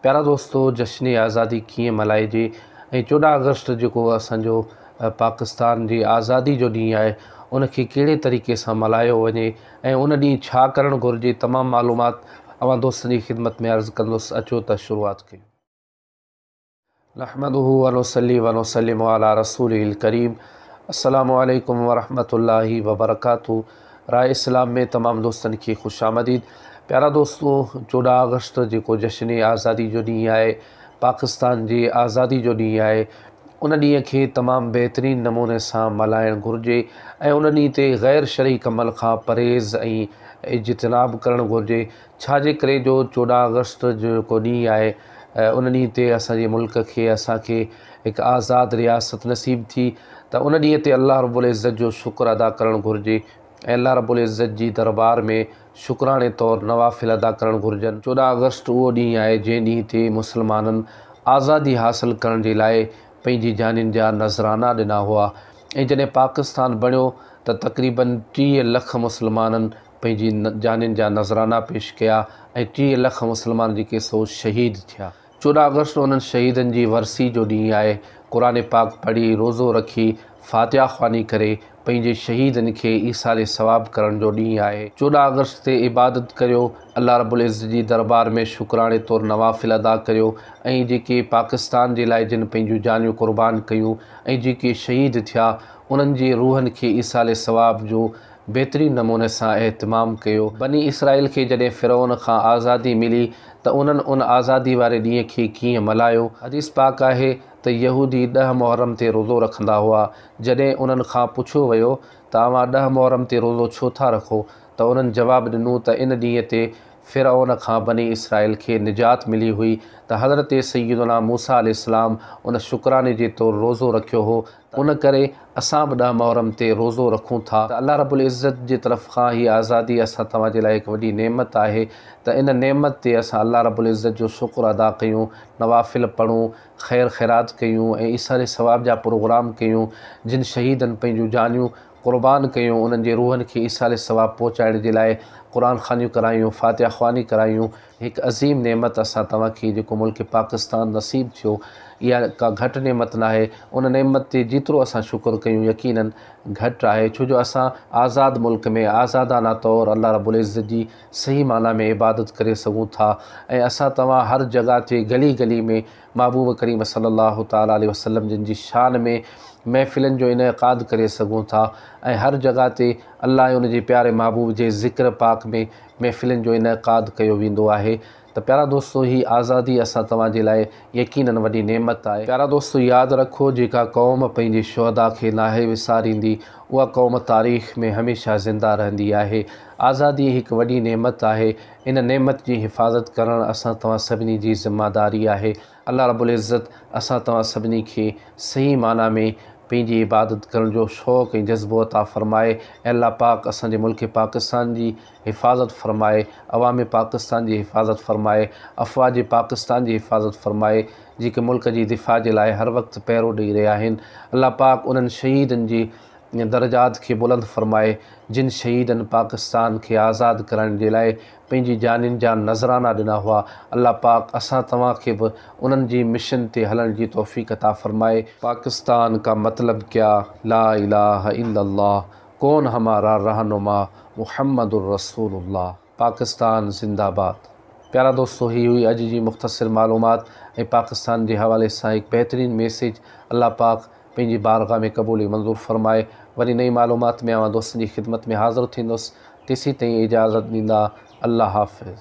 پيارا دوستو جشن آزادي ڪيئن ملهائجي ۽ 14 آگسٽ جيڪو اسان جو پاڪستان جي آزادي جو ڏينهن آهي ان کي ڪهڙي طريقي سان ملهايو وڃي ۽ ان ڏينهن ڇا ڪرڻ گهرجي تمام معلومات اوهان دوستن جي خدمت ۾ عرض ڪندس. اچو ته شروعات ڪيون. نحمده ونصلي ونسلم علي رسوله الڪريم السلام عليڪم ورحمة الله وبرڪاته. راء اسلام ۾ تمام دوستن کي خوش آمديد. پيارا دوستو 14 آگسٽ جيڪو جشن آزادي جو ڏينهن آهي، پاڪستان جي آزادي جو ڏينهن آهي، ان ڏينهن کي تمام بهترين نموني سان ملهائڻ گهرجي ۽ ان ڏينهن تي غير شرعي ڪمن کان پرهيز ۽ اجتناب ڪرڻ گهرجي. ڇا جي ڪري جو 14 آگسٽ جو جيڪو ڏينهن آهي ان ڏينهن تي اسان جي ملڪ کي اسان کي هڪ آزاد رياست نصيب ٿي ته ان ڏينهن تي الله رب العزت جو شڪر ادا ڪرڻ گهرجي ۽ الله رب العزت جي دربار ۾ شڪراڻي طور نوافل ادا ڪرڻ گهرجن. 14 آگسٽ اهو ڏينهن آهي جنهن ڏينهن تي مسلمانن آزادي حاصل ڪرڻ جي لاء پنهنجي جانين جا نذرانا ڏنا هئا ۽ جڏهن پاڪستان بڻيو ته تقريبن 30 لک مسلمانن پنهنجي جانين جا نذرانا پيش ڪيا ۽ 30 لک مسلمان جيڪي سو شهيد ٿيا. 14 آگسٽ انهن شهيدن جي ورسي جو ڏينهن آهي. قرآن پاڪ پڙهي، روزو رکي، فاتحه خواني ڪري پنهنجي شهيدن کي ايصال ثواب ڪرڻ جو ڏينهن آهي. 14 آگسٽ تي عبادت ڪريو، الله رب العزت جي دربار ۾ شڪراڻي طور نوافل ادا ڪريو ۽ جيڪي پاڪستان جي لاء جن پنهنجون جانيون قربان ڪيون ۽ جيڪي شهيد ٿيا انهن جي روحن کي ايصال ثواب جو بهترين نموني سان اهتمام ڪيو. بني اسرائيل کي جڏهن فرعون کان آزادي ملي ته انهن ان آزادي واري ڏينهن کي ڪيئن ملهايو؟ حديث پاڪ آهي ته يهودي 10 محرم تي روزو رکندا هئا. جڏهن انهن کان پڇيو ويو ته اوهان 10 محرم تي روزو ڇو ٿا رکو؟ ته انهن جواب ڏنو ته ان ڏينهن تي فرعون کان بني اسرائيل کي نجات ملي هئي ته حضرت سيدنا موسيٰ عليه السلام ان شڪراني جي طور روزو رکيو هو ته ان ڪري اسان به 10 محرم تي روزو رکون ٿا ته الله رب العزت جي طرف کان هي آزادي اسان توهان جي لاء هڪ وڏي نعمت آهي ته ان نعمت تي اسان الله رب العزت جو شڪر ادا ڪيون، نوافل پڙهون، خير خيرات ڪيون ۽ ايصال ثواب جا پروگرام ڪيون، جن شهيدن پنهنجون جانيون قربان ڪيون انهن جي روحن کي ايصال ثواب پهچائڻ جي لاء قرآن خوانيون ڪرايون، فاتحه خواني ڪرايون. هڪ عظيم نعمت اسان توهان کي جيڪو ملڪ پاڪستان نصيب ٿيو اها ڪا گهٽ نعمت ناهي، ان نعمت تي جيترو اسان شڪر ڪيون يقينن گهٽ آهي ڇو جو اسان آزاد ملڪ ۾ آزادانه طور الله رب العزت جي صحيح معنيٰ ۾ عبادت ڪري سگهون ٿا ۽ اسان توهان هر جڳهه تي گلي گلي ۾ محبوب ڪريم صلي الله تعالٰي عليه وسلم جن جي شان ۾ محفلن جو انعقاد ڪري سگهون ٿا ۽ هر جڳهه تي الله ۽ ان جي پياري محبوب جي ذڪر پاڪ ۾ محفلن جو انعقاد ڪيو ويندو آهي ته پيارا دوستو هي آزادي اسان توهان جي لاء يقينن وڏي نعمت آهي. پيارا دوستو ياد رکو جيڪا قوم پنهنجي شهداء کي ناهي وساريندي اها قوم تاريخ ۾ هميشه زنده رهندي آهي. آزادي هڪ وڏي نعمت آهي ان نعمت جي حفاظت ڪرڻ اسان توهان سڀني جي ذمه داري آهي. الله رب العزت اسان توهان سڀني کي صحيح معنيٰ ۾ پنهنجي عبادت ڪرڻ جو شوق ۽ جذبو عطا فرمائي ۽ الله پاڪ اسان جي ملڪ پاڪستان جي حفاظت فرمائي، عوام پاڪستان جي حفاظت فرمائي، افواج پاڪستان جي حفاظت فرمائي جيڪي ملڪ جي دفاع جي لاء هر وقت پهرو ڏئي رهيا آهن. الله پاڪ انهن شهيدن جي درجات کي بلند فرمائي جن شهيدن پاڪستان کي آزاد ڪرائڻ جي لاء پنهنجي جانين جا نذرانا ڏنا هئا. الله پاڪ اسان توهان کي به انهن جي مشن تي هلڻ جي توفيق عطا فرمائي. پاڪستان ڪا مطلب ڪيا، لا اله الا الله، ڪون همارا رهنما، محمد الرسول الله. پاڪستان زنده باد. پيارا دوستو هي هئي اڄ جي مختصر معلومات ۽ پاڪستان جي حوالي سان هڪ بهترين ميسيج. الله پاڪ پنهنجي بارگاهه ۾ قبول ۽ منظور فرمائي. وري نئين معلومات ۾ اوهان دوستن جي خدمت ۾ حاضر ٿيندس. تيسين تائين اجازت ڏيندا. الله حافظ.